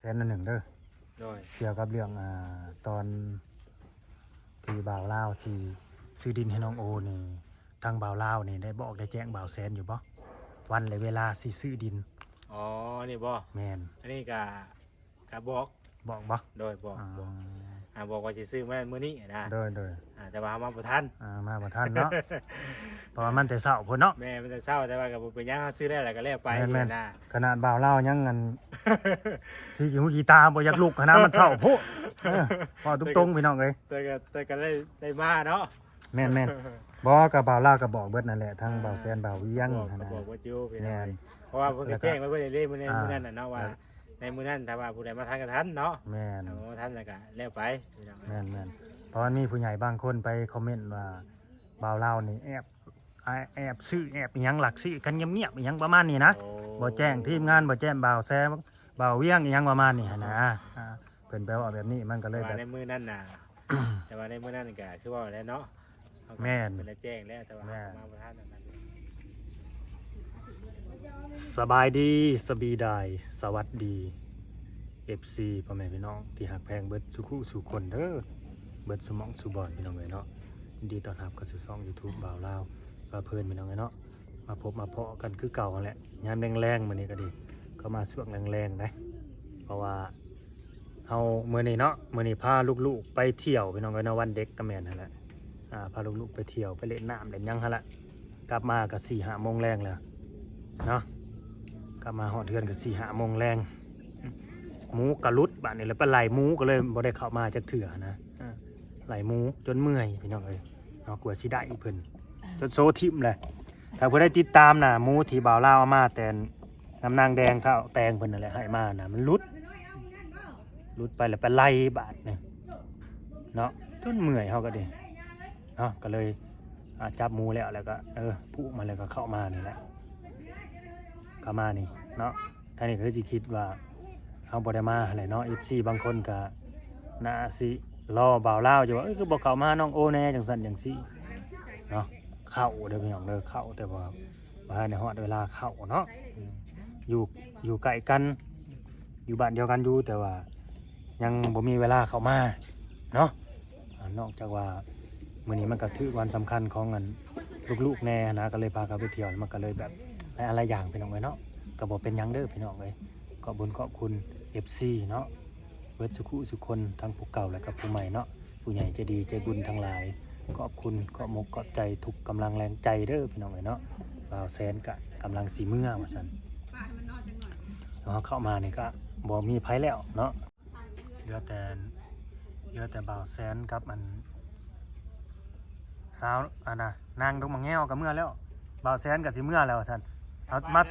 ແສນອັນໜຶ່ງເດີ ໂດຍ ກ່ຽວກັບເລື່ອງ ອ່າ ຕອນທີ່ບ່າວລາວຊິຊື້ດິນໃຫ້ນ້ອງໂອນີ້ ທາງບ່າວລາວນີ້ໄດ້ບອກໄດ້ແຈ້ງບ່າວແສນຢູ່ບໍ່ ວັນ ແລະ ເວລາຊິຊື້ດິນ? ອໍ ນີ້ບໍ່? ແມ່ນ ອັນນີ້ກະ ກະບອກ ບອກບໍ່? ໂດຍ ບອກ ບອກ ອ່າ ບອກວ່າຊິຊື້ມື້ນັ້ນມື້ນີ້ນະ ໂດຍ ໂດຍ ອ່າ ແຕ່ວ່າເຮົາມາບໍ່ທັນ ອ່າ ມາບໍ່ທັນເນາະ ເພາະວ່າມັນແຕ່ເຊົ້າພຸ້ນເນາະ ແມ່ນ ມັນແຕ່ເຊົ້າ ແຕ່ວ່າກໍບໍ່ເປັນຫຍັງ ເຮົາຊື້ແລ້ວ ແລ້ວກໍແລ້ວໄປ ແມ່ນ ນະ ຂະໜາດບ່າວລາວຍັງອັນ ຊິຂີ້ຫູຂີ້ຕາບໍ່ຢາກລຸກຫັ້ນນະ ມັນເຊົ້າໂພດ ເອີ ເວົ້າຕົງໆ ພີ່ນ້ອງເອີຍ ແຕ່ກໍ ແຕ່ກໍໄດ້ ໄດ້ມາເນາະ ແມ່ນໆ ບໍ່ ກໍບ່າວລາວກໍບອກເບິດນັ້ນແຫຼະ ທັງບ່າວແສນ ບ່າວວຽງ ອ່າ ຫັ້ນນະ ກໍບອກເບິດຢູ່ ພີ່ນ້ອງເອີຍ ແມ່ນ ເພາະວ່າເພິ່ນກໍແຈ້ງໄວ້ເບິດເລີຍມື້ນັ້ນ ອ່າ ມື້ນັ້ນນະເນາະ ວ່າ ໃນມື້ນັ້ນ ຖ້າວ່າຜູ້ໃດມາທັນກໍທັນເນາະ ແມ່ນ ຖ້າບໍ່ມາທັນແລ້ວກໍແລ້ວໄປ ພີ່ນ້ອງເອີຍ ແມ່ນໆ ເພາະມັນມີຜູ້ໃຫຍ່ບາງຄົນໄປຄອມເມັນວ່າ ບ່າວລາວນີ້ແອບ ອາ ແອບຊື້ແອບອີ່ຫຍັງ ລັກຊື້ກັນງຽບໆ ອີ່ຫຍັງປະມານນີ້ນະ ໂອ້ ບໍ່ແຈ້ງທີມງານ ບໍ່ແຈ້ງບ່າວແຊ ບ່າວວຽງ ອີ່ຫຍັງປະມານນີ້ຫັ້ນນະ ອ່າ ເພິ່ນໄປເວົ້າແບບນີ້ ມັນກໍເລີຍແບບ ໃນມື້ນັ້ນນະ ແຕ່ວ່າໃນມື້ນັ້ນກໍຄືເວົ້າແລ້ວເນາະ ແມ່ນ ເພິ່ນໄດ້ແຈ້ງແລ້ວ ແຕ່ວ່າເຮົາມາບໍ່ທັນນັ້ນ ສະບາຍດີ ສະບາຍດີ ສະຫວັດດີ ເອັຟຊີ ພໍ່ແມ່ພີ່ນ້ອງທີ່ຮັກແພງເບິດສູ່ຄູ່ສູ່ຄົນເດີ ເບິດສູ່ໝ່ອງສູ່ບ່ອນ ພີ່ນ້ອງເອີຍເນາະ ຍິນດີຕ້ອນຮັບເຂົ້າສູ່ຊ່ອງຢູທູບບ່າວລາວພາເພີນ ພີ່ນ້ອງເອີຍເນາະ ມາພົບມາພໍ້ກັນຄືເກົ່າຫັ້ນແຫຼະ ຍາມແລງໆ ມື້ນີ້ກໍດີ ກໍມາຊ່ວງແລງໆ ໄດ໋ ເພາະວ່າ ເຮົາ ມື້ນີ້ເນາະ ມື້ນີ້ພາລູກໆໄປທ່ຽວ ພີ່ນ້ອງເອີຍເນາະ ວັນເດັກກໍແມ່ນຫັ້ນແຫຼະ ອ່າ ພາລູກໆໄປທ່ຽວ ໄປຫຼິ້ນນ້ຳຫຼິ້ນຫຍັງຫັ້ນລະ ກັບມາກໍສີ່ຫ້າໂມງແລງແລ້ວເນາະ ກັບມາຮອດເຮືອນກໍສີ່ຫ້າໂມງແລງ ໝູກໍຫຼຸດ ບາດນີ້ແລ້ວໄປໄລ່ໝູ ກໍເລີຍບໍ່ໄດ້ເຂົ້າມາຈັກເທື່ອນະ ອ່າ ໄລ່ໝູຈົນເມື່ອຍ ພີ່ນ້ອງເອີຍ ເນາະ ກວ່າຊິໄດ້ເພິ່ນ ຈົນໂຊຖິ້ມແຫຼະ ຖ້າຜູ້ໃດຕິດຕາມນະ ໝູທີ່ບ່າວລາວເອົາມາແຕ່ນຳນາງແດງທ້າວແຕງເພິ່ນນັ້ນແຫຼະ ໃຫ້ມານະ ມັນຫຼຸດ ຫຼຸດໄປແລ້ວໄປໄລ່ບາດນີ້ເນາະ ຈົນເມື່ອຍເຮົາກໍດີເນາະ ກໍເລີຍ ອ່າ ຈັບໝູແລ້ວ ແລ້ວກໍ ເອີ ຜູກມາແລ້ວກໍເຂົ້າມານີ້ແຫຼະ ເຂົ້າມານີ້ເນາະ ທາງນີ້ກໍຄືຊິຄິດວ່າເຮົາບໍ່ໄດ້ມາຫັ້ນແຫຼະເນາະ ເອັຟຊີ ບາງຄົນກໍໜ້າຊິລໍບ່າວລາວຢູ່ວ່າ ເອີ ຄືບໍ່ເຂົ້າມາຫານ້ອງໂອແດ່ ຈັ່ງຊັ້ນຈັ່ງຊີ້ເນາະ ເຂົ້າເດີພີ່ນ້ອງເດີ ເຂົ້າ ແຕ່ວ່າບໍ່ທັນໄດ້ຮອດເວລາເຂົ້າເນາະ ຢູ່ ຢູ່ໃກ້ກັນ ຢູ່ບ້ານດຽວກັນຢູ່ ແຕ່ວ່າຍັງບໍ່ມີເວລາເຂົ້າມາເນາະ ອ່າ ນອກຈາກວ່າມື້ນີ້ມັນກໍຖືກວັນສຳຄັນຂອງອັນລູກໆແດ່ຫັ້ນນະ ກໍເລີຍພາກັນໄປທ່ຽວ ມັນກໍເລີຍແບບຫຼາຍອັນຫຼາຍຢ່າງ ພີ່ນ້ອງເອີຍເນາະ ກໍບໍ່ເປັນຫຍັງເດີພີ່ນ້ອງເອີຍ ຂອບບຸນຂອບຄຸນເອັຟຊີເນາະ ເບິດສູ່ຄູ່ສູ່ຄົນ ທັງຜູ້ເກົ່າ ແລະ ກັບຜູ້ໃໝ່ເນາະ ຜູ້ໃຫຍ່ໃຈດີໃຈບຸນທັງຫຼາຍ ຂອບຄຸນຂອບມົກຂອບໃຈທຸກກຳລັງແຮງໃຈເດີພີ່ນ້ອງເອີຍເນາະ ບ່າວແສນກະກຳລັງຊິເມືອວ່າຊັ້ນ ເຮົາເຂົ້າມານີ້ກະບໍ່ມີໃຜແລ້ວເນາະ ເຫຼືອແຕ່ ເຫຼືອແຕ່ບ່າວແສນກັບອັນ ສາວ ອັນນະ ນາງດົງໝາກແງວກໍເມືອແລ້ວ ບ່າວແສນກໍຊິເມືອແລ້ວວ່າຊັ້ນ ເອົາມາ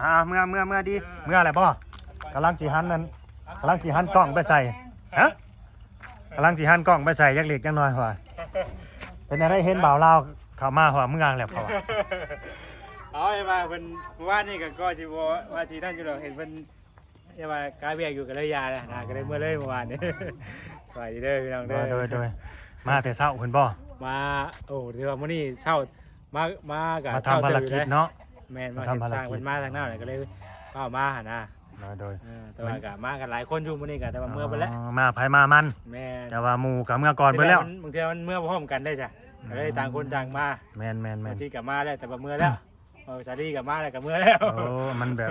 ອ່າ ເມືອ ເມືອ ເມືອດີ ເອີ ເມືອແລ້ວບໍ່ ກຳລັງຊິຫັນນັ້ນ ກຳລັງຊິຫັນກ້ອງໄປໃສ່ ຮະ ກຳລັງຊິຫັນກ້ອງໄປໃສ່ຈັກເລັກຈັກນ້ອຍວ່າ ເປັນແນວໃດ ເຫັນບ່າວລາວເຂົ້າມາ ເຂົາວ່າເມືອແລ້ວ ເຂົາວ່າ ເອົາ ເຫັນວ່າເພິ່ນ ເມື່ອວານນີ້ກໍ ກໍຊິບໍ່ວ່າຊິນັ້ນຢູ່ດອກ ເຫັນເພິ່ນ ແຕ່ວ່າກາວຽກຢູ່ກໍເລີຍຢ່າແລ້ວນະ ກໍເລີຍເມືອເລີຍເມື່ອວານນີ້ ສະບາຍດີເດີພີ່ນ້ອງເດີ ໂດຍ ໂດຍ ມາແຕ່ເຊົ້າພຸ້ນບໍ່ ມາ ໂອ້ ຖືວ່າມື້ນີ້ເຊົ້າ ມາ ມາກໍ ມາທຳພາລະກິດເນາະ ແມ່ນ ມາເຮັດສ້າງເພິ່ນມາທາງນັ້ນ ກໍເລີຍຟ້າວມາຫັ້ນນະ ໂດຍ ໂດຍ ເອີ ແຕ່ວ່າກໍມາກັນຫຼາຍຄົນຢູ່ມື້ນີ້ກໍ ແຕ່ວ່າເມືອໄປແລ້ວ ມາໃຜມາມັນ ແມ່ນ ແຕ່ວ່າໝູ່ກໍເມືອກ່ອນເບິດແລ້ວ ບາງເທື່ອມັນເມືອບໍ່ພ້ອມກັນໄດ້ຈ້ະ ກໍເລີຍຕ່າງຄົນຕ່າງມາ ແມ່ນໆໆ ບາງທີກໍມາແລ້ວ ແຕ່ວ່າເມືອແລ້ວ ເອີ ສາລີກໍມາແລ້ວກໍເມືອແລ້ວ ໂອ້ ມັນແບບ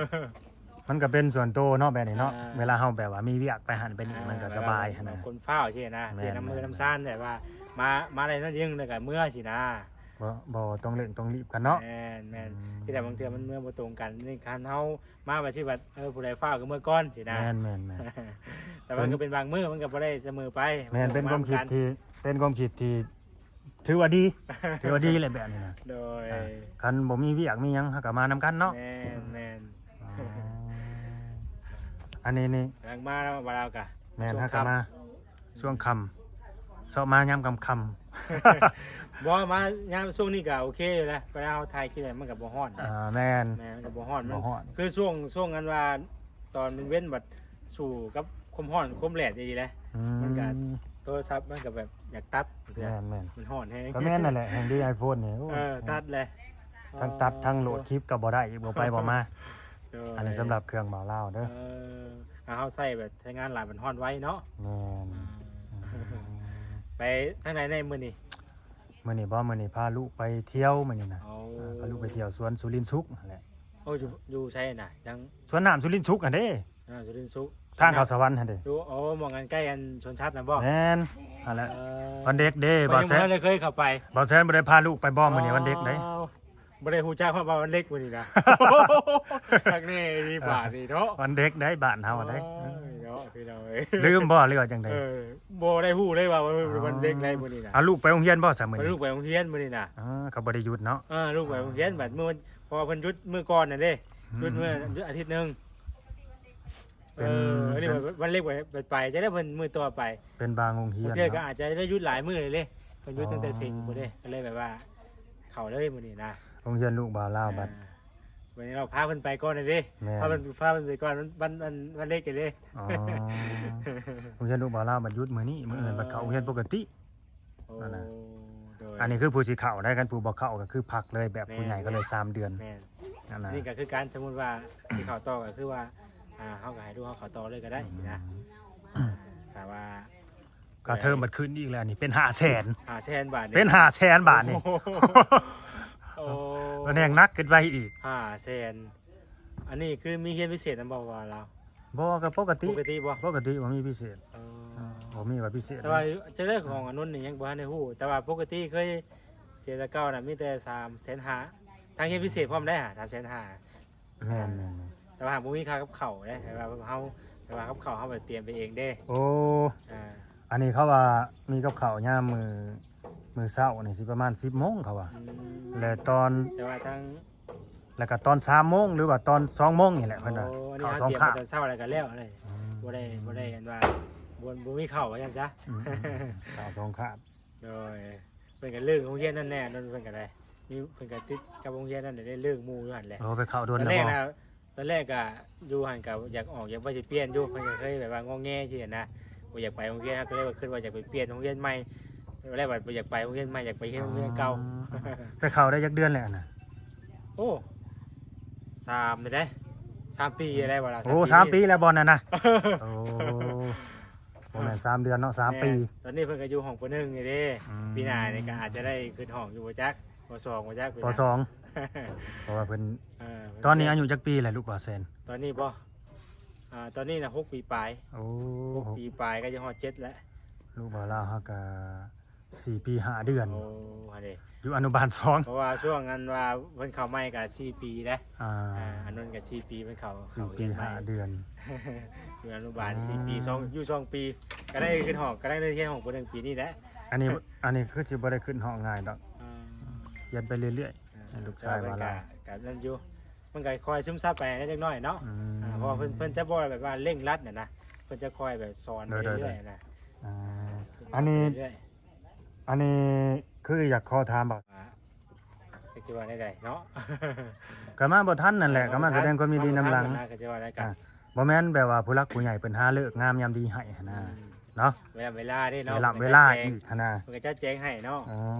ມັນກໍເປັນສ່ວນໂຕເນາະ ແບບນີ້ເນາະ ອ່າ ເວລາເຮົາແບບວ່າມີວຽກໄປຫັ້ນໄປນີ້ ອ່າ ມັນກໍສະບາຍຫັ້ນນະ ຄົນຟ້າວຊີ້ນະ ແມ່ນ ເປັນນຳເມືອນຳຊານ ແບບວ່າມາ ມາໄດ້ໜ້ອຍໜຶ່ງແລ້ວກໍເມືອຊີ້ນະ ບໍ່ ບໍ່ຕ້ອງເລັ່ງຕ້ອງລີບກັນເນາະ ແມ່ນ ແມ່ນ ອືມ ທີ່ແບບບາງເທື່ອມັນເມືອບໍ່ຕົງກັນ ນີ້ຄັນເຮົາມາວ່າຊິວ່າ ເອີ ຜູ້ໃດຟ້າວກໍເມືອກ່ອນຊີ້ນະ ແມ່ນໆໆ ແຕ່ມັນກໍເປັນບາງມື້ ມັນກໍບໍ່ໄດ້ສະເໝີໄປ ແມ່ນ ເປັນຄວາມຄິດທີ່ ເປັນຄວາມຄິດທີ່ ຖືວ່າດີ ຖືວ່າດີແຫຼະແບບນີ້ນະ ໂດຍ ອ່າ ຄັນບໍ່ມີວຽກມີຫຍັງ ເຮົາກໍມານຳກັນເນາະ ແມ່ນໆ ອໍ ອັນນີ້ນີ້ ກຳລັງມາແລ້ວ ວ່າລາວກະ ແມ່ນ ເຮົາກໍມາຊ່ວງຄ່ຳ ຊອບມາຍາມຄ່ຳໆ ບໍ່ ມາຍາມຊ່ວງນີ້ກໍໂອເຄຢູ່ແລ້ວ ເວລາເຮົາຖ່າຍຄລິບມັນກໍບໍ່ຮ້ອນ ອ່າ ແມ່ນ ແມ່ນ ມັນກໍບໍ່ຮ້ອນ ມັນບໍ່ຮ້ອນ ຄືຊ່ວງ ຊ່ວງອັນວ່າ ຕອນເວັນໆ ບັດສູ້ກັບຄວາມຮ້ອນຄວາມແດດອີ່ຫຼີແຫຼະ ອືມ ມັນກະ ໂທລະສັບມັນກະແບບຢາກຕັດ ແມ່ນໆ ມັນຮ້ອນແຮງ ກໍແມ່ນນັ້ນແຫຼະ ແຮ່ງດີໄອໂຟນນີ້ ໂອ້ຍ ເອີ ຕັດແຫຼະ ທັງຕັດ ອໍ ທັງໂຫຼດຄລິບກໍບໍ່ໄດ້ອີກ ບໍ່ໄປບໍ່ມາ ໂດຍ ອັນນີ້ສຳລັບເຄື່ອງບ່າວລາວເດີ ເອີ ຖ້າເຮົາໃຊ້ແບບໃຊ້ງານຫຼາຍມັນຮ້ອນໄວເນາະ. ແມ່ນ. ອ່າ ອືມ ໄປທາງໃດແດ່ມື້ນີ້? ມື້ນີ້ບໍ່? ມື້ນີ້ພາລູກໄປທ່ຽວມື້ນີ້ນະ. ໂອ້ ອ່າ ພາລູກໄປທ່ຽວສວນສຸລິນສຸກຫັ້ນແຫຼະ. ໂອ້ ຢູ່ ຢູ່ໃສນະ? ຍັງ ສວນນ້ຳສຸລິນສຸກຫັ້ນເດ້. ອ່າ ສຸລິນສຸກ ທາງເຂົ້າສະຫວັນຫັ້ນເດ້. ຢູ່ ໂອ້ ໝ່ອງອັນໃກ້ອັນສວນສັດນະບໍ່? ແມ່ນ ຫັ້ນແຫຼະ. ເອີ ວັນເດັກເດ້ ບໍ່ ບໍ່ແຊນ ບໍ່ໄດ້ເຄີຍເຂົ້າໄປ. ບໍ່ແຊນບໍ່ໄດ້ພາລູກໄປບໍ່ມື້ນີ້? ອໍ ວັນເດັກເດ້. ບໍ່ໄດ້ຮູ້ຈັກວ່າວັນເດັກມື້ນີ້ນະ. ຄັກແນ່ອີ່ຫລີບາດນີ້ເນາະ. ວັນເດັກໄດ້ບ້ານເຮົາໄດ໋. ໂອ້ຍເນາະ ພີ່ນ້ອງເອີຍ ລືມບໍ່ ຫຼືວ່າຈັ່ງໃດ? ເອີ ບໍ່ໄດ້ຮູ້ເລີຍວ່າ ອໍ ວັນເດັກໄດ້ມື້ນີ້ນະ. ເອົາລູກໄປໂຮງຮຽນບໍ່ຊະມື້ນີ້? ລູກໄປໂຮງຮຽນມື້ນີ້ນະ. ອໍ ເຂົາບໍ່ໄດ້ຢຸດເນາະ. ເອີ ລູກໄປໂຮງຮຽນ ບັດມື້ ເພາະວ່າເພິ່ນຢຸດມື້ກ່ອນນັ້ນເດ້. ອືມ ຢຸດມື້ ຢຸດອາທິດໜຶ່ງ. ເປັນ ເອີ ອັນນີ້ ເປັນ ວັນເດັກໄປ ໄປ ໄປ ຈະໄດ້ເພິ່ນມື້ຕໍ່ໄປ. ເປັນບາງໂຮງຮຽນ ບາງເທື່ອກໍອາດຈະໄດ້ຢຸດຫຼາຍມື້ເລີຍເດ້. ເພິ່ນຢຸດຕັ້ງແຕ່ ອໍ ສິງພຸ້ນເດ້ ກໍເລີຍແບບວ່າເຂົ້າເລີຍມື້ນີ້ນະ. ໂຮງຮຽນລູກບ່າວລາວບັດ ອ່າ ວັນນີ້ເຮົາພາເພິ່ນໄປກ່ອນເລີຍເດ້. ແມ່ນ. ພາເພິ່ນ ພາເພິ່ນໄປກ່ອນ ວັນ ວັນ ວັນເດັກເລີຍ. ອໍ ໂຮງຮຽນລູກບ່າວລາວບັດຢຸດມື້ນີ້ ມື້ອື່ນ ອໍ ບັດເຂົ້າໂຮງຮຽນປົກກະຕິ. ໂອ້ ນັ້ນນະ ໂດຍ ອັນນີ້ຄືຜູ້ຊິເຂົ້າໄດ້ ຄັນຜູ້ບໍ່ເຂົ້າກໍຄືພັກເລີຍ ແບບ ແມ່ນ ຜູ້ໃຫຍ່ກໍເລີຍສາມເດືອນ. ແມ່ນ. ນັ້ນນະ ອັນນີ້ກໍຄືກັນ ສົມມຸດວ່າຊິເຂົ້າຕໍ່ກໍຄືວ່າ ອ່າ ເຮົາກໍໃຫ້ລູກເຮົາເຂົ້າຕໍ່ເລີຍກໍໄດ້ ອືມ ຊີ້ນະ. ອ່າ ຖ້າວ່າ ຄ່າເທີມບັດຂຶ້ນອີກແລ້ວ ອັນນີ້ເປັນຫ້າແສນ ຫ້າແສນບາດນີ້ ເປັນຫ້າແສນບາດນີ້. ໂອ້ ໂອ້ ມັນແຮ່ງໜັກຂຶ້ນໄປອີກ ຫ້າແສນ. ອັນນີ້ຄືມີຮຽນພິເສດນຳບໍ່ວ່າລາວ? ບໍ່ ກໍປົກກະຕິ ປົກກະຕິບໍ່? ປົກກະຕິ ບໍ່ມີພິເສດ. ເອີ ອ່າ ບໍ່ມີວ່າພິເສດ. ແຕ່ວ່າຈັ່ງໃດຂອງອານົນນີ້ຍັງບໍ່ທັນໄດ້ຮູ້ ແຕ່ວ່າປົກກະຕິເຄີຍເສຍແຕ່ເກົ່ານະ ມີແຕ່ສາມແສນຫ້າ. ທາງຮຽນພິເສດພ້ອມໄດ້ຫາ ສາມແສນຫ້າ. ແມ່ນໆໆ. ແຕ່ວ່າຫາກບໍ່ມີຄ່າກັບເຂົ້າເດ້ ແຕ່ວ່າເຮົາ ແຕ່ວ່າກັບເຂົ້າເຮົາໄປຕຽມໄປເອງເດ້. ໂອ້ ອ່າ ອັນນີ້ເຂົາວ່າມີກັບເຂົ້າຍາມມື້ ມື້ເຊົ້ານີ້ຊິປະມານສິບໂມງເຂົາວ່າ. ອືມ ແລະຕອນ ແຕ່ວ່າທາງ ແລ້ວກໍຕອນສາມໂມງ ຫຼືວ່າຕອນສອງໂມງນີ້ແຫຼະ ເພິ່ນວ່າ. ໂອ້ ອັນນີ້ເຂົ້າສອງຄາບ ເຮົາຕຽມໄປຕອນເຊົ້າແລ້ວກໍແລ້ວເລີຍ. ອືມ ບໍ່ໄດ້ ບໍ່ໄດ້ອັນວ່າ ບໍ່ ບໍ່ມີເຂົ້າວ່າຊັ້ນຊະ. ອືມໆໆ ເຂົ້າສອງຄາບ. ໂດຍ ເພິ່ນກໍເລີກໂຮງຮຽນນັ້ນແນ່ ນັ້ນເພິ່ນກໍໄດ້ ມີ ເພິ່ນກໍຕິດກັບໂຮງຮຽນນັ້ນ ໄດ້ເລີກໝູ່ຢູ່ຫັ້ນແຫຼະ. ໂອ້ ໄປເຂົ້າດົນແລ້ວບໍ່? ຕອນແລກນະ ຕອນແລກກະຢູ່ຫັ້ນກະຢາກອອກ ຢາກວ່າຊິປ່ຽນຢູ່ ເພິ່ນກະເຄີຍແບບວ່າງໍແງຊີ້ນະ ບໍ່ຢາກໄປໂຮງຮຽນ ເຮົາກະເລີຍວ່າຄິດວ່າຢາກໄປປ່ຽນໂຮງຮຽນໃໝ່ ຕອນແລກວ່າບໍ່ຢາກໄປໂຮງຮຽນໃໝ່ ຢາກໄປຮຽນໂຮງຮຽນເກົ່າ. ອໍ ໄປເຂົ້າໄດ້ຈັກເດືອນແລ້ວນະ? ໂອ້ ສາມແລ້ວເດ້ ສາມປີແລ້ວບໍ່ລະ? ໂອ້ ສາມປີ ສາມປີແລ້ວບ່ອນນັ້ນນະ. ໂອ້ ບໍ່ແມ່ນສາມເດືອນເນາະ ສາມປີ. ແມ່ນ ຕອນນີ້ເພິ່ນກະຢູ່ຫ້ອງ ປໍໜຶ່ງ ນີ້ເດ້. ອືມ ປີໜ້ານີ້ກະອາດຈະໄດ້ຂຶ້ນຫ້ອງຢູ່ບໍ່ຈັກ ປໍສອງ ບໍ່ຈັກ ປໍສອງ. ເພາະວ່າເພິ່ນ ເອີ ຕອນນີ້ອາຍຸຈັກປີແລ້ວລູກບ່າວແຊນ? ຕອນນີ້ບໍ່ ອ່າ ຕອນນີ້ນະ ຫົກປີປາຍ. ໂອ້ ຫົກປີປາຍ ໃກ້ຈະຮອດເຈັດແລ້ວ. ລູກບ່າວລາວເຮົາກະສີ່ປີຫ້າເດືອນ. ໂອ້ ຫັ້ນເດ້ ຢູ່ອະນຸບານສອງ. ເພາະວ່າຊ່ວງອັນວ່າເພິ່ນເຂົ້າໃໝ່ກະສີ່ປີເດ້. ອ່າ ອ່າ ອັນນັ້ນກະສີ່ປີ ເພິ່ນເຂົ້າ ສີ່ປີຫ້າເດືອນ ຢູ່ອະນຸບານສີ່ປີ ສອງ ຢູ່ສອງປີ ກະໄດ້ຂຶ້ນຫ້ອງ ກະໄດ້ຮຽນຫ້ອງ ປໍໜຶ່ງ ປີນີ້ແຫຼະ. ອັນນີ້ ອັນນີ້ຄືຊິບໍ່ໄດ້ຂຶ້ນຫ້ອງງ່າຍດອກ. ອ່າ ຮຽນໄປເລື້ອຍໆ ອ່າ ໃຫ້ລູກຊາຍວ່າລາວ ກະນັ້ນຢູ່ ມັນກະຄ່ອຍຊຶມຊັບໄປເລັກນ້ອຍເນາະ. ອືມ ອ່າ ເພາະວ່າເພິ່ນ ເພິ່ນຈະບໍ່ແບບວ່າເລັ່ງລັດນະນະ ເພິ່ນຈະຄ່ອຍແບບສອນໄປເລື້ອຍໆນະ. ອ່າ ອັນນີ້ ເລື້ອຍໆ ອັນນີ້ຄືຢາກຂໍຖາມບ່າວ ວ່າ ຈັກຊິວ່າແນວໃດເນາະ ກະມາບໍ່ທັນນັ້ນແຫຼະ ເອີ ກະມາສະແດງຄວາມຍິນດີນຳຫຼັງ ມາບໍ່ທັນນະ ກະຊິວ່າໄດ້ກະ ອ່າ ບໍ່ແມ່ນແບບວ່າຜູ້ຫຼັກຜູ້ໃຫຍ່ເພິ່ນຫາເລີກງາມຍາມດີໃຫ້ຫັ້ນນະ. ອືມ ເນາະ ເວລາ ເວລາເດ້ເນາະ ເວລາ ເວລາອີກຫັ້ນນະ ເພິ່ນກະຈັດແຈງໃຫ້ເນາະ.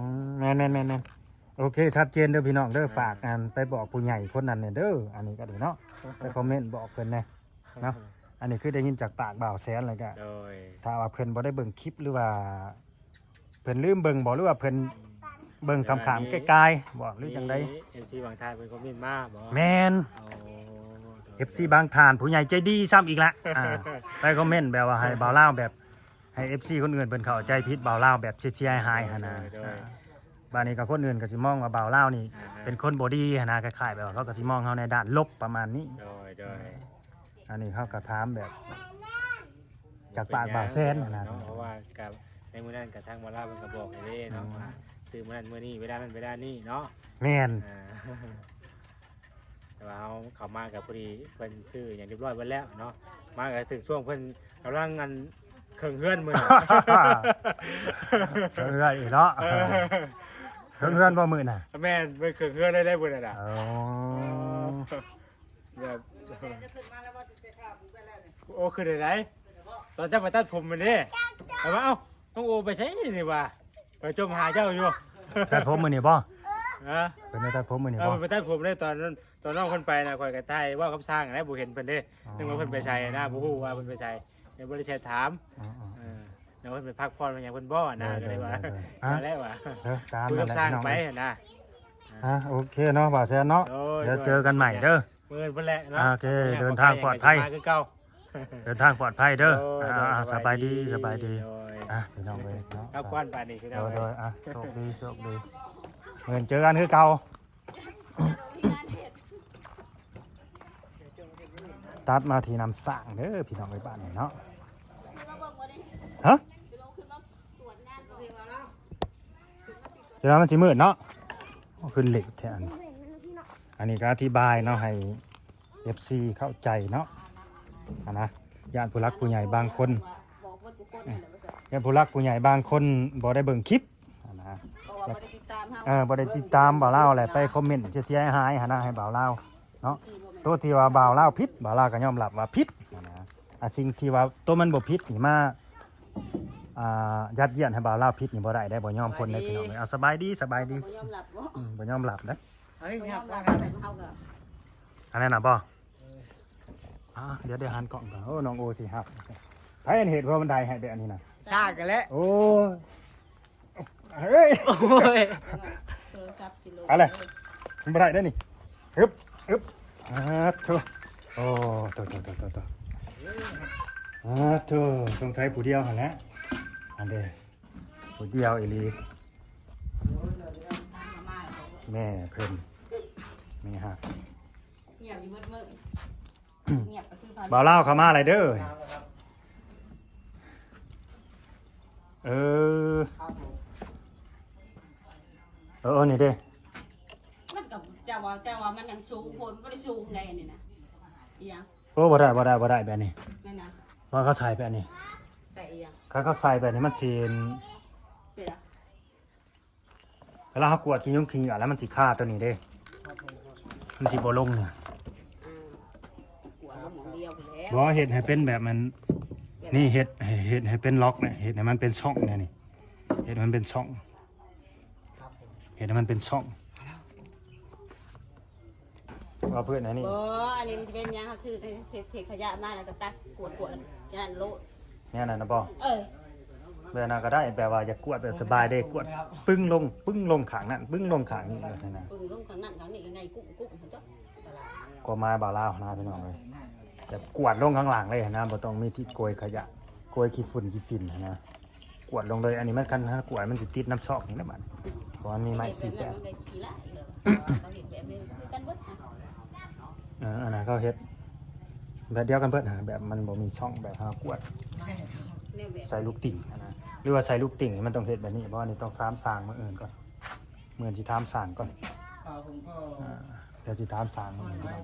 ອໍ ແມ່ນໆໆໆ. ໂອເຄ ຊັດເຈນເດີພີ່ນ້ອງເດີ. ອ່າ ຝາກອັນໄປບອກຜູ້ໃຫຍ່ຄົນນັ້ນແດ່ເດີ ອັນນີ້ກະດີເນາະ ໄປຄອມເມັນບອກເພິ່ນແດ່ເນາະ. ອັນນີ້ຄືໄດ້ຍິນຈາກປາກບ່າວແສນແລ້ວກະ ໂດຍ ຖ້າວ່າເພິ່ນບໍ່ໄດ້ເບິ່ງຄລິບ ຫຼືວ່າເພິ່ນລືມເບິ່ງບໍ່ ຫຼືວ່າເພິ່ນເບິ່ງຂ້າມໆ ແຕ່ວ່າມີ ກາຍໆບໍ່ ຫຼືຈັ່ງໃດ? ມີເອັຟຊີບາງທ່ານເພິ່ນຄອມເມັນມາບໍ່? ແມ່ນ ໂອ້ ໂດຍ ເອັຟຊີບາງທ່ານ ຜູ້ໃຫຍ່ໃຈດີຊ້ຳອີກລະ ອ່າ ໄປຄອມເມັນແບບວ່າໃຫ້ບ່າວລາວແບບ ໃຫ້ເອັຟຊີຄົນອື່ນເພິ່ນເຂົ້າໃຈຜິດບ່າວລາວແບບເສຍຫາຍໆຫັ້ນນະ. ໂດຍ ອ່າ ບາດນີ້ກະຄົນອື່ນກະຊິມອງວ່າບ່າວລາວນີ້ ອ່າຮະ ເປັນຄົນບໍ່ດີຫັ້ນນະ ຄ້າຍໆແບບວ່າເຂົາກະຊິມອງເຮົາໃນດ້ານລົບປະມານນີ້. ໂດຍ ໂດຍ ອ່າ ອັນນີ້ເຮົາກະຖາມແບບຈາກປາກບ່າວແສນຫັ້ນນະ ເນາະ ເພາະວ່າກະໃນມື້ນັ້ນກະທາງບ່າວລາວເພິ່ນກະບອກແລ້ວເດ້ເນາະ ອືມ ວ່າຊື້ມື້ນັ້ນມື້ນີ້ ເວລານັ້ນເວລານີ້ເນາະ. ແມ່ນ ອ່າ ແຕ່ວ່າເຮົາເຂົ້າມາກະພໍດີເພິ່ນຊື້ຫຍັງຮຽບຮ້ອຍເບິດແລ້ວເນາະ ມາກະຖືກຊ່ວງເພິ່ນກຳລັງອັນ ເຄິ່ງເຮືອນມື້ນັ້ນ ເຄິ່ງເຮືອນອີກເນາະ. ເອີ ເຄິ່ງເຮືອນບໍ່ມື້ນະ? ແມ່ນ ເບິ່ງເຄິ່ງເຮືອນໄດ້ ໄດ້ມື້ນັ້ນນະ. ໂອ້ ແບບ ໂອ້ ຂຶ້ນໄດ້ໃດ ຕອນເຈົ້າໄປຕັດຜົມມັນເດ້ ແຕ່ວ່າ ເອົ້າ ນ້ອງໂອໄປໃສນີ້ວ່າ ໄປຈົ່ມຫາເຈົ້າຢູ່ ຕັດຜົມມື້ນີ້ບໍ່? ຮະ ເພິ່ນໄປຕັດຜົມມື້ນີ້ບໍ່? ເອີ ເພິ່ນໄປຕັດຜົມໄດ້ຕອນນັ້ນ ຕອນນ້ອງເພິ່ນໄປນະ ຂ້ອຍກໍຖ່າຍເວົ້າກັບຊ່າງແຫຼະ ບໍ່ເຫັນເພິ່ນເດ້. ອໍ ນຶກວ່າເພິ່ນໄປໃສນະ ບໍ່ຮູ້ວ່າເພິ່ນໄປໃສ ຍັງບໍ່ໄດ້ແຊດຖາມ. ອໍ ເອີ ແລ້ວເພິ່ນໄປພັກຜ່ອນເພິ່ນຫຍັງເພິ່ນບໍ່ນະ ກໍເລີຍວ່າ ນັ້ນແຫຼະວ່າ ເອີ ຕາມນັ້ນແຫຼະ ໄປຫັ້ນນະ. ອ່າ ໂອເຄເນາະ ບ່າວແຊນເນາະ ໂດຍ ດຽວເຈີກັນໃໝ່ເດີ ມື້ອື່ນພຸ້ນແຫຼະເນາະ. ໂອເຄ ເດີນທາງປອດໄພ ຄືເກົ່າ ເດີນທາງປອດໄພເດີ. ໂດຍ ອ່າ ໂດຍ ສະບາຍດີ ສະບາຍດີ ສະບາຍດີ. ໂດຍ ອ່າ ພີ່ນ້ອງເອີຍເນາະ ກັບກ່ອນບາດນີ້ພີ່ນ້ອງ ໂດຍ ເອີຍ ໂດຍ ອ່າ ໂຊກດີ ໂຊກດີ ມື້ອື່ນເຈີກັນຄືເກົ່າ. ຕັດມາທີ່ນ້ຳສ້າງເດີພີ່ນ້ອງເອີຍ ບາດນີ້ເນາະ. ຮະ ຈະວ່າມັນຊິມືດເນາະ. ໂອ້ ຂຶ້ນເລດແທ້ອັນນີ້. ອັນນີ້ກໍອະທິບາຍເນາະ ໃຫ້ເອັຟຊີເຂົ້າໃຈເນາະ ຫັ້ນນະ. ຢ້ານຜູ້ຫຼັກຜູ້ໃຫຍ່ບາງຄົນ ຢ້ານຜູ້ຫຼັກຜູ້ໃຫຍ່ບາງຄົນບໍ່ໄດ້ເບິ່ງຄລິບ ຫັ້ນນະ ເພາະວ່າບໍ່ໄດ້ຕິດຕາມເຮົາ ເອີ ບໍ່ໄດ້ຕິດຕາມບ່າວລາວ ແລ້ວໄປຄອມເມັນເສຍຫາຍໆ ຫັ້ນນະ ໃຫ້ບ່າວລາວເນາະ. ໂຕທີ່ວ່າບ່າວລາວຜິດ ບ່າວລາວກໍຍອມຮັບວ່າຜິດ ຫັ້ນນະ. ອາ ສິ່ງທີ່ວ່າໂຕມັນບໍ່ຜິດນີ້ມາ ອ່າ ຍັດຢຽດໃຫ້ບ່າວລາວຜິດນີ້ບໍ່ໄດ້ເດ້ ບໍ່ຍອມຄົນເດ້ພີ່ນ້ອງເອີຍ. ອ່າ ສະບາຍດີ ສະບາຍດີ ບໍ່ຍອມຮັບບໍ່ ອືມ ບໍ່ຍອມຮັບເດ້ ບໍ່ຍອມຮັບ. ເຮົາກໍ ອັນນັ້ນນະບໍ່ ອ່າ ດຽວ ດຽວຫັນກ້ອງກ່ອນ. ໂອ້ ນ້ອງໂອຊິຮັບ ໃຜອັນເຮັດຫົວບັນໄດໃຫ້ແບບນີ້ນະ ຊ່າງກັນແຫຼະ. ໂອ້ຍ ເຮີ້ຍ ໂອ້ຍ ເອົາແຫຼະ ມັນບໍ່ໄດ້ເດ້ນີ້. ຮຶບ ຮຶບ ອາ ໂທ້ ໂອ້ ໂທ້ ໂທ້ ໂທ້ ໂທ້ ອາ ໂທ້ ສົງໄສຜູ້ດຽວຫັ້ນແຫຼະ ອັນເດ ຜູ້ດຽວອີ່ຫຼີ ແມ່ເພິ່ນ ແມ່ຮັກ ງຽບຢູ່ເບິດມື້ ງຽບກໍຄື ບ່າວລາວເຂົ້າມາແລ້ວເດີ. ເອີ ເອີ ນີ້ເດ້ ມັນກໍ ເຈົ້າວ່າ ເຈົ້າວ່າມັນຍັງສູງໂພດ ມັນບໍ່ໄດ້ສູງໃດນີ້ນະ. ອີຫຍັງ? ໂອ້ ບໍ່ໄດ້ ບໍ່ໄດ້ ບໍ່ໄດ້ແບບນີ້ ແມ່ນນະ ວ່າເຂົາໃສ່ແບບນີ້ ໃສ່ອີຫຍັງ? ຄັນເຂົາໃສ່ແບບນີ້ມັນຊິ ເປັນຫຍັງ? ເວລາເຮົາກວດຂີ້ຍຸງຂີ້ເຫຍື້ອແລ້ວມັນຊິຄາຕົວນີ້ເດ້ ມັນຊິບໍ່ລົງນີ້. ອ່າ ກວດລົງໝ່ອງດຽວພຸ້ນແຫຼະ ບໍ່ ເຮັດໃຫ້ເປັນແບບມັນ ນີ້ ເຮັດໃຫ້ ເຮັດໃຫ້ເປັນລັອກນີ້ ເຮັດໃຫ້ມັນເປັນຊ່ອງແນວນີ້ ເຮັດໃຫ້ມັນເປັນຊ່ອງ ເຮັດໃຫ້ມັນເປັນຊ່ອງ. ວ່າເພື່ອນອັນນີ້ ບໍ່ ອັນນີ້ມັນຈະເປັນຫຍັງ ເຮົາຊື້ເສດຂະຫຍະມາແລ້ວກໍຕັກກວດໆ ແລ້ວນັ້ນໂລດ ແນວນັ້ນນະບໍ່? ເອີ ແບບນັ້ນກໍໄດ້ ແບບວ່າຢາກກວດແບບສະບາຍເດ້ ກວດປຶ້ງລົງ ປຶ້ງລົງຂ້າງນັ້ນ ປຶ້ງລົງຂ້າງນີ້ ແບບນັ້ນນະ ປຶ້ງລົງຂ້າງນັ້ນຂ້າງນີ້ ໄງກຸ້ງໆ ເຂົາເຈົ້າ ຄວາມໝາຍບ່າວລາວນະ ພີ່ນ້ອງເອີຍ ແບບກວດລົງຂ້າງຫຼັງເລີຍຫັ້ນນະ ບໍ່ຕ້ອງມີທີ່ໂກຍຂະຫຍະ ໂກຍຂີ້ຝຸ່ນຂີ້ຝິ່ນຫັ້ນນະ. ກວດລົງເລີຍ ອັນນີ້ມັນ ຄັນຖ້າກວດມັນຊິຕິດນຳຊອກນີ້ແຫຼະບັດ ເພາະມັນມີໄມ້ສີ່ແປດ. ເອີ ອັນນັ້ນເຂົາເຮັດແບບດຽວກັນເບິດຫັ້ນ ແບບມັນບໍ່ມີຊ່ອງ ແບບເຮົາກວດໃສ່ລູກຕິ່ງຫັ້ນນະ ຫຼືວ່າໃສ່ລູກຕິ່ງນີ້ມັນຕ້ອງເຮັດແບບນີ້ ເພາະອັນນີ້ຕ້ອງຖາມຊ່າງມື້ອື່ນກ່ອນ ມື້ອື່ນຊິຖາມຊ່າງກ່ອນ. ອ່າ ດຽວຊິຖາມຊ່າງມື້ອື່ນກ່ອນ.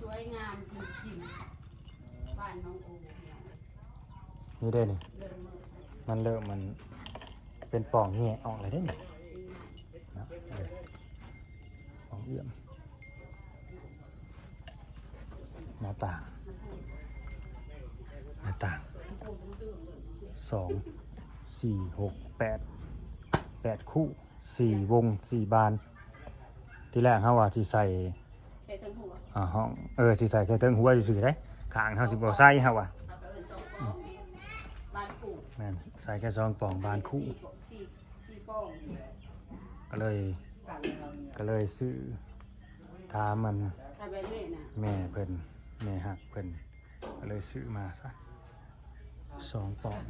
ສວຍງາມຈິງໆ ບ້ານໜອງໂອ ນີ້ເດ້ນີ້ ມັນເລີ່ມ ມັນເປັນປ່ອງແຍກອອກແລ້ວເດ້ນີ້ນະ ເອີ ປ່ອງເອື້ອມ ໜ້າຕ່າງ ໜ້າຕ່າງ ສອງ ສີ່ ຫົກ ແປດ ແປດຄູ່ ສີ່ວົງ ສີ່ບານ. ທີແລກເຮົາວ່າຊິໃສ່ ໃສ່ເທິງຫົວ ອ່າ ຫ້ອງ ເອີ ຊິໃສ່ແຄ່ເທິງຫົວຊື່ໆເດ້ ຂ້າງເຮົາຊິບໍ່ໃສ່ ເຮົາວ່າ ເຮົາກໍເອີ້ນສອງປ່ອງ ບານຄູ່ ແມ່ນ ໃສ່ແຄ່ສອງປ່ອງ ບານຄູ່ ສີ່ ສີ່ປ່ອງ ກໍເລີຍ ກໍເລີຍຊື້ ຖາມມັນ ຖ້າແບບນີ້ນະ ແມ່ເພິ່ນ ແມ່ຮັກເພິ່ນ ກໍເລີຍຊື້ມາຊະ ສອງປ່ອງ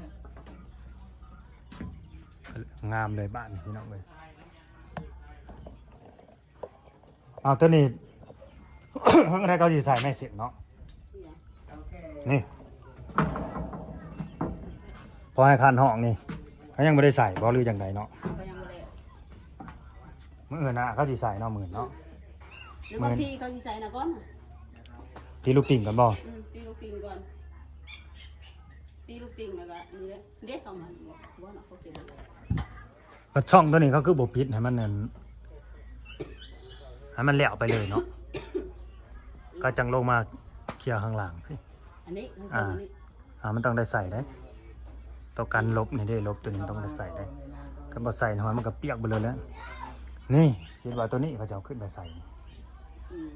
ງາມເລີຍບາດນີ້ ພີ່ນ້ອງເອີຍ. ເອົາ ຕົວນີ້ ເພິ່ນກໍໄດ້ ເຂົາຊິໃສ່ໄມ້ເສັ້ນເນາະ ນີ້ ພໍໃຫ້ຄັນຫ້ອງນີ້ ເຂົາຍັງບໍ່ໄດ້ໃສ່ບໍ່ ຫຼືຈັ່ງໃດເນາະ? ເຂົາຍັງບໍ່ໄດ້ ມື້ອື່ນນະ ເຂົາຊິໃສ່ເນາະ ມື້ອື່ນເນາະ ຫຼືບາງທີເຂົາຊິໃສ່ນະກ່ອນ ຕີລູກຕິ່ງກ່ອນບໍ່? ອືມ ຕີລູກຕິ່ງກ່ອນ ຕີລູກຕິ່ງແລ້ວກໍນີ້ເດ້ ເດ້ເຂົ້າມາ ບໍ່ເນາະ ເຂົາເກັບ ແລ້ວຊ່ອງຕົວນີ້ເຂົາຄືບໍ່ປິດໃຫ້ມັນນັ້ນ ໃຫ້ມັນແລ້ວໄປເລີຍເນາະ ກໍຈັ່ງລົງມາເຄຍຂ້າງຫຼັງ. ອັນນີ້ ອ່າ ອ່າ ມັນຕ້ອງໄດ້ໃສ່ເດ້ ຕົວກັນລົບນີ້ເດ້ ລົບຕົວນີ້ຕ້ອງໄດ້ໃສ່ເດ້ ຄັນບໍ່ໃສ່ຫອຍມັນກໍປຽກໄປເລີຍແຫຼະ. ນີ້ ຄິດວ່າໂຕນີ້ເຂົາຈະເອົາຂຶ້ນໄປໃສ່ ອືມ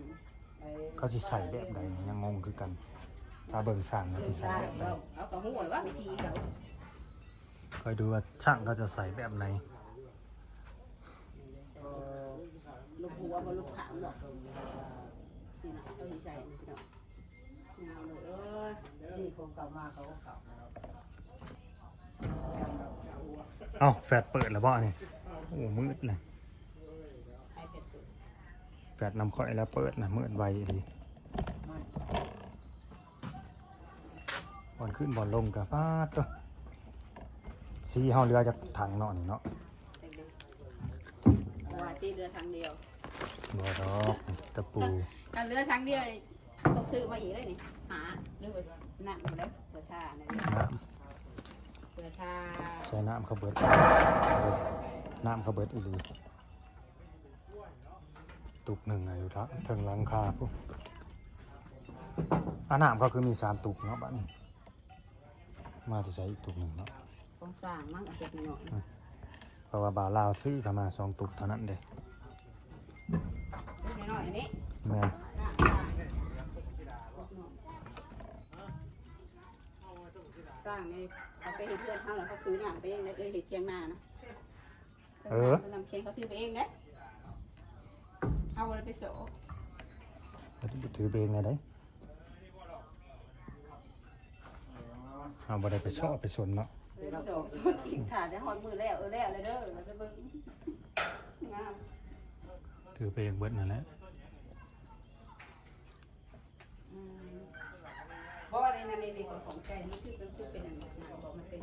ເຂົາຊິໃສ່ແບບໃດນີ້ ຍັງງົງຄືກັນ. ຖ້າເບິ່ງຊ່າງເຂົາຊິໃສ່ແບບໃດ ເຂົາກໍຮູ້ແລ້ວວ່າວິທີເຂົາ ຄອຍດູວ່າຊ່າງເຂົາຈະໃສ່ແບບໃດ. ເອີ ລູກຫົວບໍ່ລູກຂາງບໍ່ ນີ້ນະ ເຂົາຊິໃສ່ນີ້ ພີ່ນ້ອງ. ເອົາເລີຍ ເອີຍ ນີ້ຂອງເກົ່າມາ ເຂົາກໍເກົ່າ. ເອົ້າ ແຟດເປີດແລ້ວບໍ່ນີ້? ໂອ້ ມືດເລີຍ. ແຟດນຳຂ້ອຍແລ້ວເປີດນະ ມືດໄວອີ່ຫຼີ. ບ່ອນຂຶ້ນບ່ອນລົງກະ ປາດໂທ້ ສີເຮົາເຫຼືອຈັກຖັງເນາະນີ້ເນາະ? ວ່າຕິເຫຼືອຖັງດຽວ. ບໍ່ດອກ ຕະປູ ຄັນເຫຼືອຖັງດຽວ ຕ້ອງຊື້ມາອີກເລີຍນີ້ ຫາ ຫຼືວ່ານັ້ນເລີຍ ເພື່ອທານັ້ນ ນ້ຳ ເພື່ອທາ ໃສ່ນ້ຳເຂົາເບິດ ນ້ຳເຂົາເບິດອີ່ຫຼີ. ຕຸກໜຶ່ງອະ ຢູ່ທາງເທິງຫຼັງຄາພຸ້ນ. ອາ ນ້ຳເຂົາຄືມີສາມຕຸກເນາະ ບາດນີ້ ມາແຕ່ໃສອີກຕຸກໜຶ່ງເນາະ? ຂອງສ້າງມັນເອົາເກັບໜ້ອຍໆ ອືມ ເພາະວ່າບ່າວລາວຊື້ເຂົ້າມາສອງຕຸກເທົ່ານັ້ນເດ້. ຕຸກນ້ອຍໆ ອັນນີ້ ແມ່ນ ສ້າງນີ້ເອົາໄປເຮັດເຮືອນເຮົາ ແລ້ວເຂົາຖືນ້ຳໄປເອງເດ້ ເຮັດຖຽງນານະ. ເອີ ນ້ຳແຂງເຂົາຖືໄປເອງເດ້ ເຮົາບໍ່ໄດ້ໄປເຊາະ ຖືໄປເອງແນວໃດ? ເຮົາບໍ່ໄດ້ໄປເຊາະໄປສົນເນາະ ໄປເຊາະສົນອີກ ຖ້າແຕ່ຮອດມື້ແລ້ວ ເອີ ແລ້ວແລ້ວເດີ ແລ້ວໄປເບິ່ງ ງາມ ຖືໄປເອງເບິດນັ້ນແຫຼະ. ອືມ ບໍ່ ອັນນີ້ ອັນນີ້ ນີ້ ຂ້ອຍຂ້ອງໃຈ ມັນຄື ມັນຄືເປັນອັນນັ້ນບໍ່ ມັນເປັນ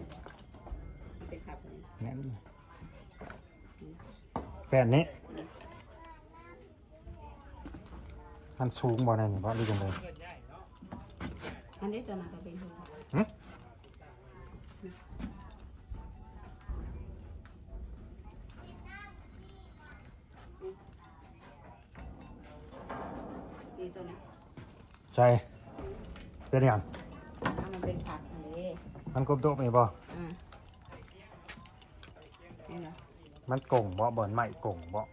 ມັນເປັນຄັບນີ້ ແມ່ນ ແປ້ນນີ້ ອືມ ມັນສູງບໍ່ ໃນນີ້ບໍ່ ຫຼືຈັ່ງໃດ? ອັນນີ້ຕົວນັ້ນກໍເປັນ ຫຶ? ນີ້ຕົວນີ້ ໃສ່ ເປັນຫຍັງ? ອ່າ ມັນເປັນຜັກເດ້ ມັນກົບໂຕະນີ້ບໍ່? ອ່າ ນີ້ນະ ມັນກົງບໍ່? ບ່ອນໄມ້ກົງບໍ່?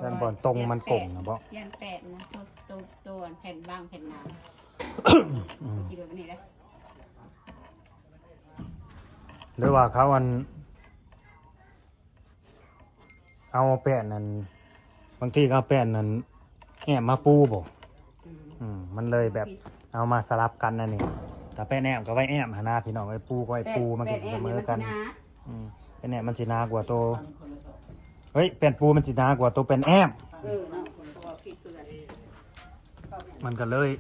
ແມ່ນບ່ອນຕົງມັນກົງນະບໍ່? ຢ້ານແປະນະ ໂຕ ໂຕ ໂຕແຜ່ນບາງແຜ່ນໜາ ອືມ ຄິດວ່າແບບນີ້ເດ້ ຫຼືວ່າເຂົາອັນ ເອົາແປ້ນນັ້ນ ບາງທີກໍເອົາແປ້ນນັ້ນແອ້ມມາປູບໍ່? ອືມ ອືມ ມັນເລີຍແບບເອົາມາສະຫຼັບກັນອັນນີ້ ຖ້າແປ້ນແອ້ມກໍໄວ້ແອ້ມຫັ້ນນະ ພີ່ນ້ອງເອີຍ ປູກໍໄວ້ປູ ແປ້ນ ມັນກໍຊິສະເໝີກັນ ແປ້ນແອ້ມມັນຊິໜາ ອືມ ແປ້ນແອ້ມມັນຊິໜາກວ່າໂຕ ເຮີ້ຍ ແປ້ນປູມັນຊິໜາກວ່າໂຕແປ້ນແອ້ມ ເອີເນາະ ມັນກໍເລີຍ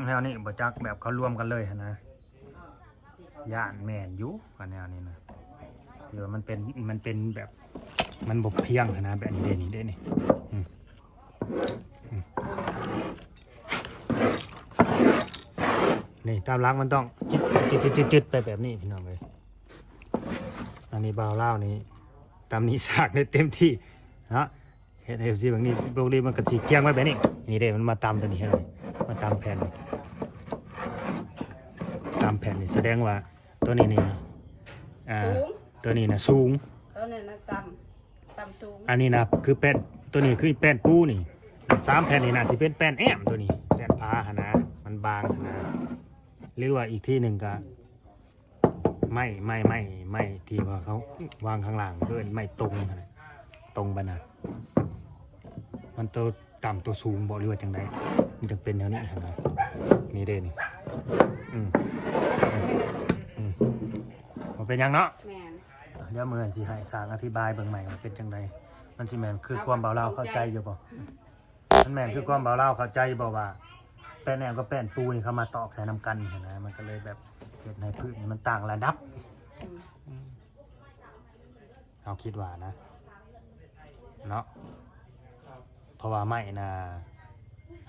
ແນວນີ້ ບໍ່ຈັກ ແບບເຂົາລວມກັນເລີຍຫັ້ນນະ. ຢ້ານແມ່ນຢູ່ ອັນແນວນີ້ນະ ທີ່ວ່າມັນເປັນ ມັນເປັນແບບ ມັນບໍ່ພຽງຫັ້ນນະ ແບບນີ້ເດ້ ນີ້ເດ້ ນີ້ ອືມ ອືມ ນີ້ ຕາມຫຼັກມັນຕ້ອງຈຶດ ຈຶດ ຈຶດ ຈຶດ ໄປແບບນີ້ ພີ່ນ້ອງເອີຍ. ອັນນີ້ບ່າວລາວນີ້ ຕຳໜິສາກໄດ້ເຕັມທີ່ເນາະ. ເຮັດໃຫ້ເອັຟຊີເບິ່ງນີ້ ປົກກະຕິມັນກະຊິພຽງໄວ້ແບບນີ້ ນີ້ເດ້ ມັນມາຕຳຕົວນີ້ ເຫັນບໍ່ ມາຕຳແຜ່ນ ຕຳແຜ່ນນີ້ ສະແດງວ່າຕົວນີ້ນີ້ ອ່າ ສູງ ຕົວນີ້ນະສູງ ຕົວນີ້ນະຕ່ຳ ຕ່ຳສູງ ອັນນີ້ນະຄືແປ້ນ ຕົວນີ້ຄືແປ້ນປູນີ້ ແລ້ວສາມແຜ່ນນີ້ນາຊິເປັນແປ້ນແອ້ມ ຕົວນີ້ແປ້ນຜາຫັ້ນນະ ມັນບາງຫັ້ນນະ ຫຼືວ່າອີກທີໜຶ່ງກະ ໄມ້ ໄມ້ ໄມ້ ໄມ້ທີ່ວ່າເຂົາວາງຂ້າງລ່າງ ເອີ້ນໄມ້ຕົງຫັ້ນນະ ຕົງບັນນະ ມັນໂຕຕ່ຳໂຕສູງບໍ່ ຫຼືວ່າຈັ່ງໃດ ມັນຈຶ່ງເປັນແນວນີ້ຫັ້ນນະ ນີ້ເດ້ນີ້ ອືມ ອືມ ອືມ ບໍ່ເປັນຫຍັງເນາະ ແມ່ນ ດຽວມື້ອື່ນຊິໃຫ້ຊ່າງອະທິບາຍເບິ່ງໃໝ່ວ່າເປັນຈັ່ງໃດ ມັນຊິແມ່ນຄືຄວາມບ່າວລາວເຂົ້າໃຈຢູ່ບໍ່? ມັນແມ່ນຄືຄວາມບ່າວລາວເຂົ້າໃຈບໍ່ວ່າ ແປ້ນແອ້ມກັບແປ້ນປູນີ້ເຂົາມາຕອກໃສ່ນຳກັນຫັ້ນນະ ມັນກໍເລີຍແບບເຮັດໃຫ້ພື້ນນີ້ມັນຕ່າງລະດັບ ອືມ ອືມ ເຮົາຄິດວ່ານະ ເນາະ ເພາະວ່າໄມ້ນະ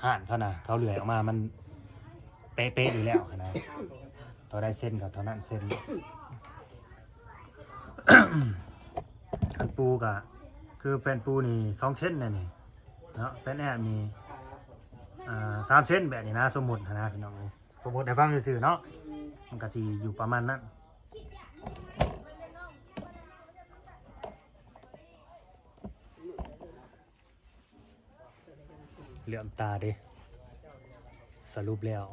ຮ້ານເຂົານະ ເຂົາເລື່ອຍອອກມາມັນເປະໆຢູ່ແລ້ວຫັ້ນນະ ເທົ່າໃດເຊັນກໍເທົ່ານັ້ນເຊັນ. ແຜ່ນປູກະຄືແຜ່ນປູນີ້ສອງເຊັນແນ່ນີ້ເນາະ ແຜ່ນແອ້ມນີ້ ອ່າ ສາມເຊັນແບບນີ້ນະ ສົມມຸດຫັ້ນນະພີ່ນ້ອງເອີຍ ສົມມຸດໃຫ້ຟັງຊື່ໆເນາະ ມັນກະຊິຢູ່ປະມານນັ້ນ. ເຫຼື້ອມຕາເດ້. ສະຫຼຸບແລ້ວ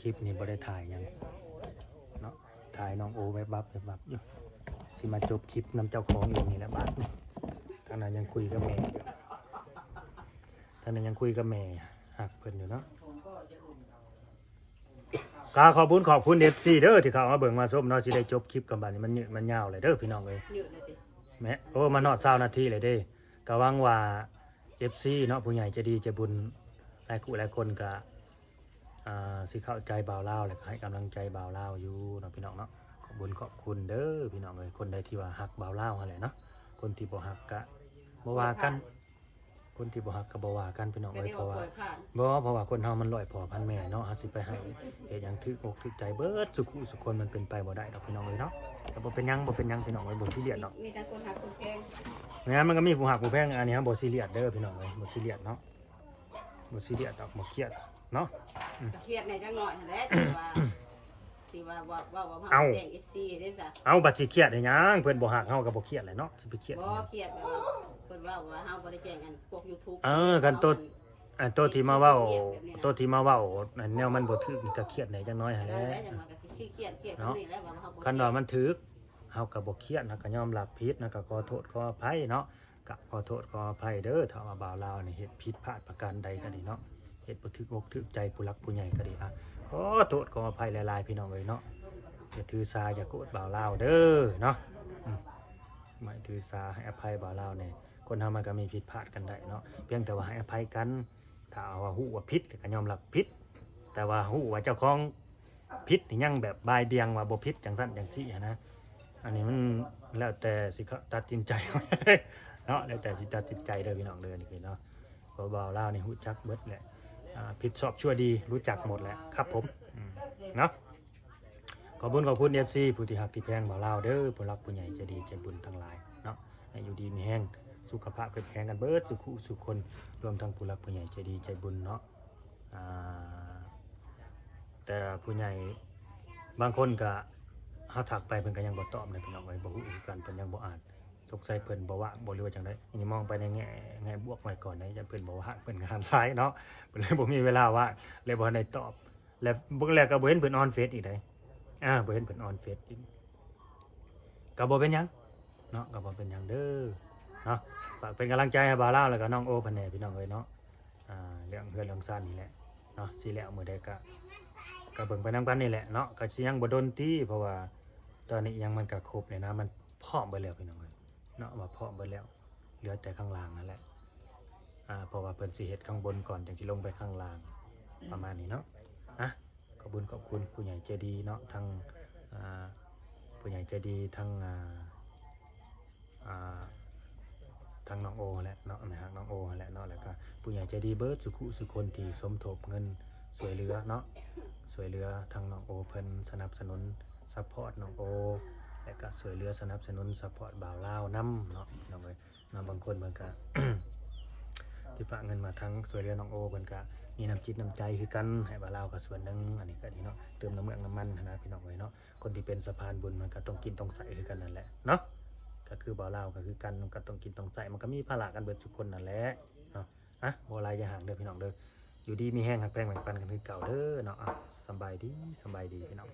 ຄລິບນີ້ບໍ່ໄດ້ຖ່າຍຫຍັງເນາະ, ຖ່າຍນ້ອງໂອແວບວັບແວບວັບຢູ່. ຊິມາຈົບຄລິບນຳເຈົ້າຂອງອີກນີ້ແຫຼະບາດນີ້. ທາງນັ້ນຍັງຄຸຍກັບແມ່, ທາງນັ້ນຍັງຄຸຍກັບແມ່ຮັກເພິ່ນຢູ່ເນາະ. ກະຂອບບຸນຂອບຄຸນເອັຟຊີເດີ ທີ່ເຂົ້າມາເບິ່ງມາຊົມເນາະ. ຊິໄດ້ຈົບຄລິບກັນບາດນີ້, ມັນຍືດມັນຍາວແຫຼະເດີພີ່ນ້ອງເອີຍ. ຍືດແລ້ວຕິ? ແມ່ນ. ໂອ້ ມາຮອດຊາວນາທີແລ້ວເດ້. ກະຫວັງວ່າເອັຟຊີເນາະ ຜູ້ໃຫຍ່ໃຈດີໃຈບຸນຫຼາຍຄູ່ຫຼາຍຄົນກະ ອ່າ ຊິເຂົ້າໃຈບ່າວລາວ ແລະກະໃຫ້ກຳລັງໃຈບ່າວລາວຢູ່ເນາະພີ່ນ້ອງເນາະ. ຂອບບຸນຂອບຄຸນເດີພີ່ນ້ອງເອີຍ, ຄົນໃດທີ່ວ່າຮັກບ່າວລາວຫັ້ນແຫຼະເນາະ. ຄົນທີ່ບໍ່ຮັກກະບໍ່ວ່າກັນ, ຄົນທີ່ບໍ່ຮັກກໍບໍ່ວ່າກັນພີ່ນ້ອງເອີຍ. ເພາະວ່າ ບໍ່ ເພາະວ່າຄົນເຮົາມັນຮ້ອຍພໍ່ພັນແມ່ເນາະ, ເຮົາຊິໄປໃຫ້ເຮັດຫຍັງຖືກອົກຖືກໃຈເບິດສູ່ຄູ່ສູ່ຄົນ ມັນເປັນໄປບໍ່ໄດ້ດອກພີ່ນ້ອງເອີຍເນາະ. ກໍບໍ່ເປັນຫຍັງ ບໍ່ເປັນຫຍັງພີ່ນ້ອງເອີຍ, ບໍ່ຊີຣຽສດອກ. ມີ ມີແຕ່ຄົນຮັກຄົນແພງ. ແມ່ນ, ມັນກໍມີຜູ້ຮັກຜູ້ແພງ, ອັນນີ້ເຮົາບໍ່ຊີຣຽສເດີພີ່ນ້ອງເອີຍ, ບໍ່ຊີຣຽສເນາະ, ບໍ່ຊີຣຽສດອກ, ບໍ່ຄຽດເນາະ. ອືມ ກໍຄຽດແດ່ຈັກໜ້ອຍຫັ້ນແຫຼະ ທີ່ວ່າ ທີ່ວ່າເວົ້າ ເວົ້າ ເວົ້າ ເຮົາ ເອົ້າ ແຈ້ງເອັຟຊີເດ້ຊະ. ເອົ້າ ບັດຊິຄຽດເຮັດຫຍັງ? ເພິ່ນບໍ່ຮັກເຮົາກໍບໍ່ຄຽດແຫຼະເນາະ, ຊິໄປຄຽດ ບໍ່ ຫຍັງ? ຄຽດແບບວ່າເພິ່ນເວົ້າວ່າເຮົາບໍ່ໄດ້ແຈ້ງອັນພວກຢູທູບ. ເອີ ຄັນໂຕ ເຮົາ ອັນໂຕທີ່ມາເວົ້າ ໂຕທີ່ມາເວົ້າອັນແນວມັນບໍ່ຖືກນີ້ກໍຄຽດແດ່ຈັກໜ້ອຍຫັ້ນແຫຼະ. ຈັ່ງວ່າກໍຊິຄຽດ ຄຽດ ຄຽດ ເນາະ. ຕອນນີ້ແຫຼະວ່າເຮົາບໍ່ ຄັນວ່າມັນຖືກ ເຮົາກໍບໍ່ຄຽດ, ເຮົາກໍຍອມຮັບຜິດ, ເຮົາກໍຂໍໂທດຂໍອະໄພເນາະ. ກະຂໍໂທດຂໍອະໄພເດີ ຖ້າວ່າບ່າວລາວນີ້ເຮັດຜິດພາດປະການໃດກໍດີເນາະ, ເຮັດບໍ່ຖືກອົກຖືກໃຈຜູ້ຫຼັກຜູ້ໃຫຍ່ກໍດີ. ອະ ຂໍໂທດຂໍອະໄພຫຼາຍໆ ພີ່ນ້ອງເອີຍເນາະ. ຢ່າຖືສາ ຢ່າໂກດບ່າວລາວເດີເນາະ. ອືມ ບໍ່ໃຫ້ຖືສາ, ໃຫ້ອະໄພບ່າວລາວແດ່. ຄົນເຮົາມັນກໍມີຜິດພາດກັນໄດ້ເນາະ, ພຽງແຕ່ວ່າໃຫ້ອະໄພກັນ. ຖ້າວ່າຮູ້ວ່າຜິດກໍຍອມຮັບຜິດ, ແຕ່ວ່າຮູ້ວ່າເຈົ້າຂອງ ຜິດນີ້ຍັງແບບບ່າຍບ່ຽງວ່າບໍ່ຜິດ ຈັ່ງຊັ້ນຈັ່ງຊີ້ຫັ້ນນະ. ອັນນີ້ມັນແລ້ວແຕ່ຊິຕັດສິນໃຈເນາະ, ແລ້ວແຕ່ຊິຕັດສິນໃຈເດີພີ່ນ້ອງເດີ ນີ້ເນາະ. ເພາະບ່າວລາວນີ້ຮູ້ຈັກເບິດແຫຼະ, ອ່າ ຜິດຊອບຊົ່ວດີ ຮູ້ຈັກໝົດແຫຼະຄັບຜົມ ອືມ ເນາະ. ຂອບຄຸນຂອບຄຸນເອັຟຊີຜູ້ທີ່ຮັກທີ່ແພງບ່າວລາວເດີ, ຜູ້ຫຼັກຜູ້ໃຫຍ່ໃຈດີໃຈບຸນທັງຫຼາຍເນາະ, ໃຫ້ຢູ່ດີມີແຮງ ສຸຂະພາບເຂັ້ມແຂງກັນເບິດສູ່ຄູ່ສູ່ຄົນ, ລວມທັງຜູ້ຫຼັກຜູ້ໃຫຍ່ໃຈດີໃຈບຸນເນາະ. ອ່າ ແຕ່ຜູ້ໃຫຍ່ບາງຄົນກະ ເຮົາທັກໄປເພິ່ນກະຍັງບໍ່ຕອບເດ້ພີ່ນ້ອງເອີຍ, ບໍ່ຮູ້ຄືກັນ, ເພິ່ນຍັງບໍ່ອ່ານ, ສົງໄສເພິ່ນບໍ່ວ່າງບໍ່ ຫຼືວ່າຈັ່ງໃດ. ອັນນີ້ມອງໄປໃນແງ່ ແງ່ບວກໄວ້ກ່ອນເດ້, ຢ້ານເພິ່ນບໍ່ວ່າງ ເພິ່ນງານຫຼາຍເນາະ, ເພິ່ນເລີຍບໍ່ມີເວລາວ່າງ ເລີຍບໍ່ທັນໄດ້ຕອບ. ແລະເບິ່ງແລ້ວກໍບໍ່ເຫັນເພິ່ນອອນເຟສອີກເດ້, ອ່າ ບໍ່ເຫັນເພິ່ນອອນເຟສອີກ, ກໍບໍ່ເປັນຫຍັງເນາະ, ກໍບໍ່ເປັນຫຍັງເດີເນາະ. ຝາກເປັນກຳລັງໃຈໃຫ້ບ່າວລາວ ແລ້ວກໍນ້ອງໂອເພິ່ນແດ່ພີ່ນ້ອງເອີຍເນາະ. ອ່າ ເລື່ອງເຮືອນເລື່ອງຊານນີ້ແຫຼະເນາະ, ຊິແລ້ວມື້ໃດກໍ ກໍເບິ່ງໄປນຳກັນນີ້ແຫຼະເນາະ, ກໍຊິຍັງບໍ່ດົນຕິ, ເພາະວ່າຕອນນີ້ຫຍັງມັນກໍຄົບແລ້ວນະ, ມັນພ້ອມເບິດແລ້ວພີ່ນ້ອງເອີຍເນາະ, ວ່າພ້ອມເບິດແລ້ວ, ເຫຼືອແຕ່ຂ້າງລ່າງຫັ້ນແຫຼະ. ອ່າ ເພາະວ່າເພິ່ນຊິເຮັດຂ້າງບົນກ່ອນ ຈັ່ງຊິລົງໄປຂ້າງລ່າງ ປະມານນີ້ເນາະ. ອ່ະ ຂອບຄຸນຂອບຄຸນຜູ້ໃຫຍ່ໃຈດີເນາະ, ທັງ ອ່າ ຜູ້ໃຫຍ່ໃຈດີ ທັງ ອ່າ ອ່າ ທັງນ້ອງໂອຫັ້ນແຫຼະເນາະ, ແມ່ຮັກນ້ອງໂອຫັ້ນແຫຼະເນາະ, ແລ້ວກະຜູ້ໃຫຍ່ໃຈດີເບິດສູ່ຄູ່ສູ່ຄົນທີ່ສົມທົບເງິນຊ່ວຍເຫຼືອເນາະ, ຊ່ວຍເຫຼືອທັງນ້ອງໂອເພິ່ນ, ສະໜັບສະໜູນຊັບພອດນ້ອງໂອ, ແລ້ວກະຊ່ວຍເຫຼືອສະໜັບສະໜູນຊັບພອດບ່າວລາວນຳເນາະ ພີ່ນ້ອງເອີຍເນາະ. ບາງຄົນເພິ່ນກະ ທີ່ຝາກເງິນມາທາງຊ່ວຍເຫຼືອນ້ອງໂອ ເພິ່ນກະມີນ້ຳຈິດນ້ຳໃຈຄືກັນ ໃຫ້ບ່າວລາວກໍສ່ວນໜຶ່ງ, ອັນນີ້ກະດີເນາະ, ເຕີມນ້ຳເມືອກນ້ຳມັນຫັ້ນນະ ພີ່ນ້ອງເອີຍເນາະ. ຄົນທີ່ເປັນສະພານບຸນ ມັນກໍຕ້ອງກິນຕ້ອງໃຊ້ຄືກັນນັ້ນແຫຼະເນາະ, ກໍຄືບ່າວລາວກໍຄືກັນ, ມັນກໍຕ້ອງກິນຕ້ອງໃຊ້, ມັນກໍມີພາລະກັນເບິດທຸກຄົນນັ້ນແຫຼະເນາະ. ອ່ະ ບໍ່ຫຼາຍຢ່າຫ່າງເດີພີ່ນ້ອງເດີ, ຢູ່ດີມີແຮງ ຮັກແພງແບ່ງປັນກັນຄືເກົ່າເດີເນາະ. ອ່ະ ສຳບາຍດີ ສຳບາຍດີພີ່ນ້ອງ.